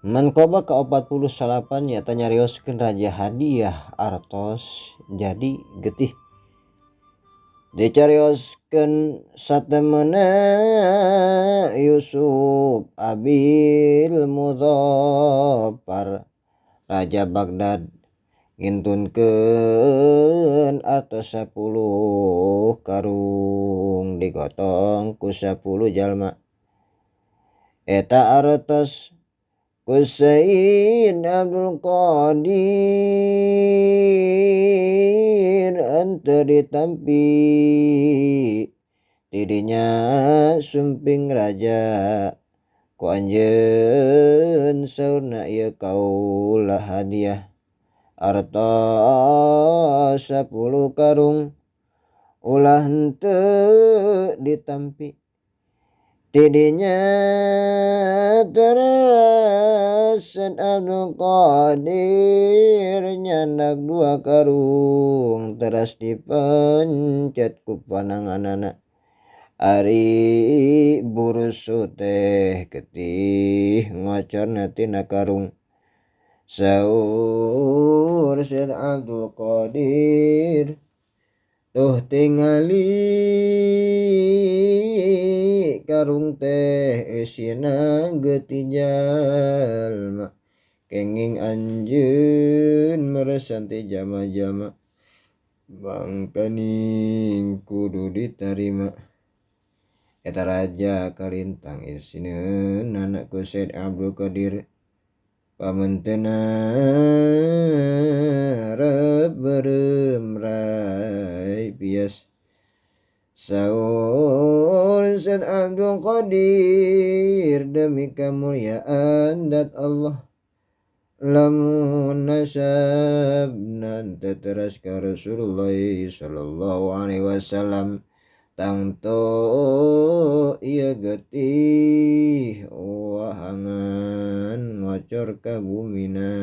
Manqobah ka-49 nyaeta nyarioskeun raja hadiah artos jadi getih. Dicarioskeun satemena Yusuf Abil Muzaffar raja Baghdad ngintunkeun artos 10 karung digotong ku 10 jalma. Eta artos ku Sayyid Abdul Qadir henteu ditampi tidinya sumping raja ku anjeun saurna ieu kaula hadiah artos 10 karung ulah henteu ditampi. Tidinya teras Sayyid Abdul Qadir nyandak 2 karung teras dipencet ku pananganana. Ari burusu teh getih ngocorna tina karung. Saur Sayyid Abdul Qadir tuh tingali karung teh isina getih jalma kenging anjeun meresan ti jama-jama bangkaning kudu ditarima. Eta raja kalintang isineun anak ku Sayyid Abdul Qadir pamentena rep beureum rai bias. Saur Sayyid Abdul Qadir demi kemuliaan dat Allah lamun nasabna teu teras ka Rasulullah sallallahu alaihi wasallam tangto ieu getih wahangan ngocor ka bumina.